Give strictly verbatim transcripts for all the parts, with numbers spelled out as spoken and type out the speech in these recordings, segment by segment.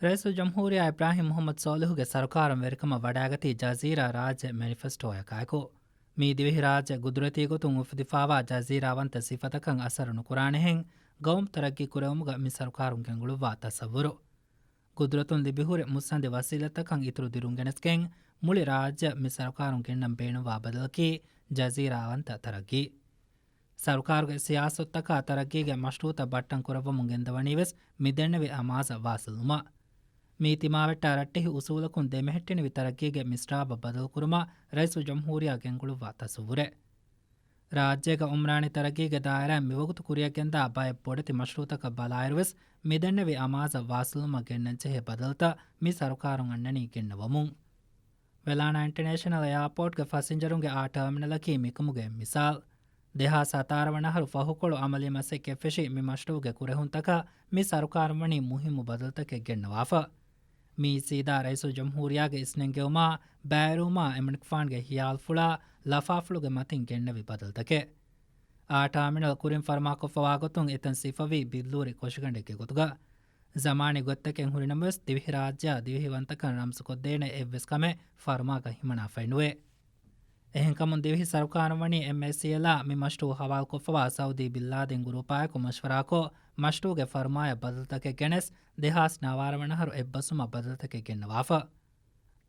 ރައީސުލްޖުމްހޫރިއްޔާ އިބްރާހިމް މުޙައްމަދު ޞާލިޙުގެ ސަރުކާރުން ވެރިކަމަށް ވަޑައިގަތީ ޖަޒީރާ ރާއްޖެ މެނިފެސްޓޯއަކާއެކު. މީ ދިވެހިރާއްޖެ ގުދުރަތީ ގޮތުން އުފެދިފާވާ ޖަޒީރާވަންތަ ސިފަތަކަށް އަސަރު ނުކުރާނެހެން، ގައުމު ތަރައްގީ ކުރެވުމުގަ މި ސަރުކާރުން ގެންގުޅުއްވާ ތަސައްވުރު. ގުދުރަތުން ލިބިހުރި މުއްސަނދި ވަސީލަތްތަކަށް އިތުރު ދިރުން ގެނެސްގެން، މުޅި ރާއްޖެއަށް މި ސަރުކާރުން ގެންނަން ބޭނުންވާ ބަދަލަކީ ޖަޒީރާވަންތަ ތަރައްގީ. ސަރުކާރުގެ ސިޔާސަތުތަކާ ތަރައްގީގެ މަޝްރޫއުތައް ބައްޓަން ކުރައްވަމުން ގެންދަވަނީވެސް މިދެންނެވި އަމާޒަށް ވާސިލުވުމަށް. މީ ތިމާވެއްޓާ ރައްޓެހި އުސޫލަކުން ދެމެހެއްޓެނިވި ތަރައްގީގެ މިސްރާބަށް ބަދަލުކުރުމަށް ރައީސުލްޖުމްހޫރިއްޔާ ގެންގުޅުއްވާ ތަސައްވުރެއް. ރާއްޖޭގެ އުމްރާނީ ތަރައްގީގެ ދާއިރާއިން މިވަގުތު ކުރިއަށްގެންދާ ބައެއް ބޮޑެތި މަޝްރޫއުތަކަށް ބަލާއިރުވެސް މިދެންނެވި އަމާޒަށް ވާސިލުވުމަށް ގެންނަންޖެހޭ ބަދަލުތައް މި ސަރުކާރުން އަންނަނީ ގެންނަވަމުން. ވެލާނާ އިންޓަރނޭޝަނަލް އެއާޕޯޓްގެ ފަސިންޖަރުންގެ އާ ޓާމިނަލަކީ މިކަމުގެ މިސާލް. ދެހާސް ހަތާރަ ވަނަ އަހަރު ފަހުކޮޅު އަމަލީ މަސައްކަތް ފެށި މި މަޝްރޫއުގެ ކުރެހުންތަކަށް މި ސަރުކާރުން ވަނީ މުހިއްމު ބަދަލުތަކެއް ގެންނަވާފަ. މީ ސީދާ ރައީސުލްޖުމްހޫރިއްޔާގެ އިސްނެންގެވުމާ، ބައިވެރިވުމާ އެމަނިކުފާނުގެ ހިޔާލުފުޅާ ލަފާފުޅުގެ މަތިން ގެންނެވި ބަދަލުތަކެއް. އާ ޓާމިނަލް ކުރިން ފަރުމާކޮށްފަވާ ގޮތުން އެތަން ސިފަވީ ބިއްލޫރި ކޮށިގަނޑެއްގެ ގޮތުގަ. ޒަމާނީ ގޮތްތަކެއް ހުރިނަމަވެސް، ދިވެހިރާއްޖެއާ ދިވެހިވަންތަކަން ރަމްޒުކޮށްދޭނެ އެއްވެސް ކަމެއް ފަރުމާގަ ހިމަނާފައެއްނުވޭ. އެހެންކަމުން ދިވެހި ސަރުކާރުން ވަނީ އެމްއޭސީއެލްއާ މި މަޝްރޫއު ހަވާލުކޮށްފަވާ ސައުދީ ބިން ލާދިން ގުރޫޕާއެކު މަޝްވަރާކޮށް، މަޝްރޫއުގެ ފަރުމާޔަށް ބަދަލުތަކެއް ގެނެސް، ދެހާސް ނަވާރަ ވަނަ އަހަރު އެއްބަސްވުމަށް ބަދަލުތަކެއް ގެންނަވާފަ.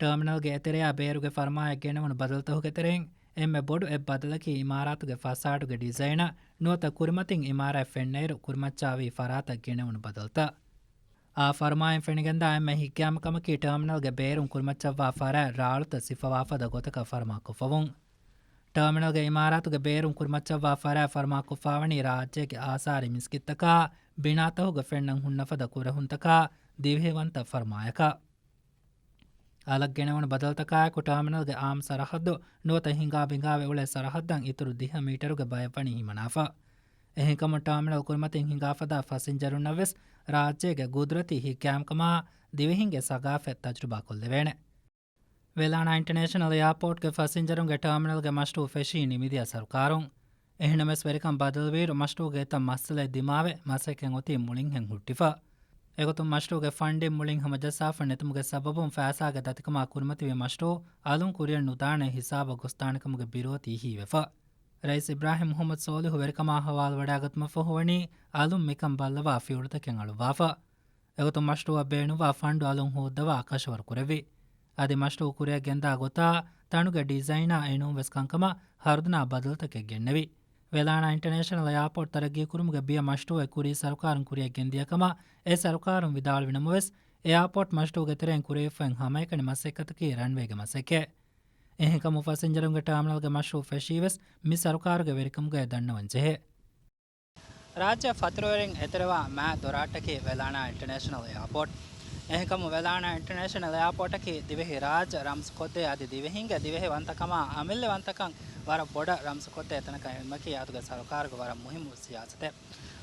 ޓާމިނަލްގެ އެތެރެޔާ ބޭރުގެ ފަރުމާޔަށް ގެނެވުނު ބަދަލުތަކުގެ ތެރެއިން އެންމެ ބޮޑު އެއް ބަދަލަކީ އިމާރާތުގެ ފަސާޑުގެ ޑިޒައިނަށް ނުވަތަ ކުރިމަތިން އިމާރާތް ފެންނައިރު ކުރިމައްޗާވީ ފަރާތަށް ގެނެވުނު ބަދަލުތައް. އާ ފަރުމާއިން ފެނިގެންދާ އެންމެ ހިތްގައިމު ކަމަކީ ޓާމިނަލްގެ ބޭރުން ކުރިމައްޗަށްވާ ފަރާތް ރާޅުތައް ސިފަވާ ފަދަ ގޮތަކަށް ފަރުމާކޮށްފަވުން. ޓާމިނަލްގެ އިމާރާތުގެ ބޭރުން ކުރިމައްޗަށްވާ ފަރާތް ފަރުމާކޮށްފާވަނީ ރާއްޖޭގެ އާސާރީ މިސްކިތްތަކާ ބިނާތަކުގެ ފެންނަން ހުންނަ ފަދަ ކުރެހުންތަކާ ދިވެހިވަންތަ ފަރުމާޔަކަށް. އަލަށް ގެނެވުނު ބަދަލުތަކާއެކު ޓާމިނަލްގެ އާއްމު ސަރަހައްދު ނުވަތަ ހިނގާ ބިނގާވެ އުޅޭ ސަރަހައްދަށް އިތުރު ދިހަ މީޓަރުގެ ބައެއް ވަނީ ހިމަނާފަ. އެހެންކަމުން ޓާމިނަލް ކުރިމަތިން ހިނގާ ފަދަ ފަސިންޖަރުންނަށްވެސް ރާއްޖޭގެ ގުދުރަތީ ހިތްގައިމުކަމާ ދިވެހިންގެ ސަގާފަތް ތަޖުރިބާ ކޮށްލެވޭނެ. ވެލާނާ އިންޓަރނޭޝަނަލް އެއާޕޯޓްގެ ފަސިންޖަރުންގެ ޓާމިނަލްގެ މަޝްރޫއު ފެށީ ނިމިދިޔަ ސަރުކާރުން. އެހެނަމެސް ވެރިކަން ބަދަލުވިއިރު މަޝްރޫއުގެ އެތައް މައްސަލައެއް ދިމާވެ، މަސައްކަތް އޮތީ މުޅިންހެން ހުއްޓިފަ. އެގޮތުން މަޝްރޫއުގެ ފަންޑިން މުޅިން ހަމަޖައްސާފަ ނެތުމުގެ ސަބަބުން ފައިސާގެ ދަތިކަމާ ކުރިމަތިވި މަޝްރޫއު އަލުން ކުރިއަށް ނުދާނެ ހިސާބަށް ގޮސްދާނެކަމުގެ ބިރުވަތީ ހީވެފަ. ރައީސް އިބްރާހިމް މުޙައްމަދު ސޯލިޙު ވެރިކަމާ ހަވާލުވަޑައިގަތުމަށްފަހު ވަނީ އަލުން މިކަން ބައްލަވާ ފިޔުޅުތަކެއް އަޅުއްވާފަ. އެގޮތުން މަޝްރޫއަށް ބޭނުންވާ ފަންޑު އަލުން ހޯއްދަވާ ކަށަވަރު ކުރެއްވި. އަދި މަޝްރޫއު ކުރިއަށް ގެންދާ ގޮތާ، ތަނުގެ ޑިޒައިނާ އެނޫންވެސް ކަންކަމަށް ހަރުދަނާ ބަދަލުތަކެއް ގެންނެވި. ވެލާނާ އިންޓަރނޭޝަނަލް އެއާޕޯޓް ތަރައްގީ ކުރުމުގެ ބިޔަ މަޝްރޫއެއް ކުރީ ސަރުކާރުން ކުރިއަށް ގެންދިޔަ ކަމަށް އެ ސަރުކާރުން ވިދާޅުވި ނަމަވެސް، އެއާޕޯޓް މަޝްރޫއުގެ ތެރެއިން ކުރެވިފައި ހަމައެކަނި މަސައްކަތަކީ ރަންވޭގެ މަސައްކަތް. އެހެންކަމުން ފަސިންޖަރުންގެ ޓާމިނަލްގެ މަޝްރޫއު ފެށީވެސް މި ސަރުކާރުގެ ވެރިކަމުގައި ދަންނަވަން ޖެހޭ. ރާއްޖެ ފަތުރުވެރިން އެތެރެވާ މާ ދޮރާށްޓަކީ ވެލާނާ އިންޓަރނޭޝަނަލް އެއާޕޯޓް. އެހެންކަމުން ވެލާނާ އިންޓަރނޭޝަނަލް އެއާޕޯޓަކީ ދިވެހި ރާއްޖެ ރަމްޒުކޮށްދޭ އަދި ދިވެހިންގެ ދިވެހިވަންތަކަމާ އަމިއްލަވަންތަކަން ވަރަށް ބޮޑަށް ރަމްޒުކޮށްދޭ ތަނަކަށް އެންމަކީ އަދުގެ ސަރުކާރުގެ ވަރަށް މުހިއްމު ސިޔާސަތެއް.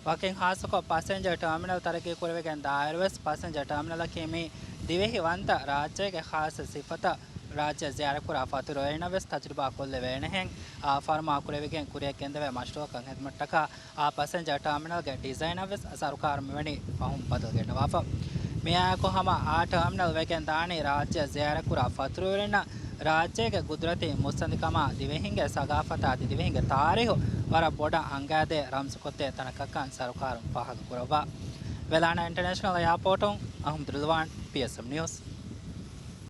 ވަކިން ހާއްސަކޮށް ޕަސެންޖަރ ޓާމިނަލް ތަރައްގީ ކުރެވިގެން ދާއިރުވެސް ޕަސެންޖަރ ޓާމިނަލަކީ މީ ދިވެހި ވަންތަ ރާއްޖޭގެ ޚާއްސަ ސިފަތައް ރާއްޖެ ޒިޔާރަތްކުރާ ފަތުރުވެރިންނަށް ވެސް ތަޖުރިބާ ކޮށްލެވޭނެހެން އާ ފަރުމާ ކުރެވިގެން ކުރިއަށް ގެންދެވޭ މަޝްރޫއަކަށް ހިދުމަތްޓަކާ އާ ޕަސެންޖަރ ޓާމިނަލްގެ ޑިޒައިނަށް ވެސް ސަރުކާރުން މިވަނީ ފަހުން ބަދަލު ގެންނަވާފަ. މިއާއެކު ހަމަ އާ ޓާމިނަލް ވެގެން ދާނީ ރާއްޖެ ޒިޔާރަތްކުރާ ފަތުރުވެރިންނަށް ރާއްޖޭގެ ގުދުރަތީ މުއްސަނދިކަމާ ދިވެހިންގެ ސަގާފަތާ އަދި ދިވެހިންގެ ތާރީހު ވަރަށް ބޮޑަށް އަންގައިދޭ ރަމްޒުކޮށްދޭ ތަނަކަކަށް ސަރުކާރުން ފާހަގަކުރައްވާ. ވެލާނާ އިންޓަރނޭޝަނަލް އެއާޕޯޓުން އަހުމަދު ރިލްވާން، ޕީއެސްއެމް ނިއުސް.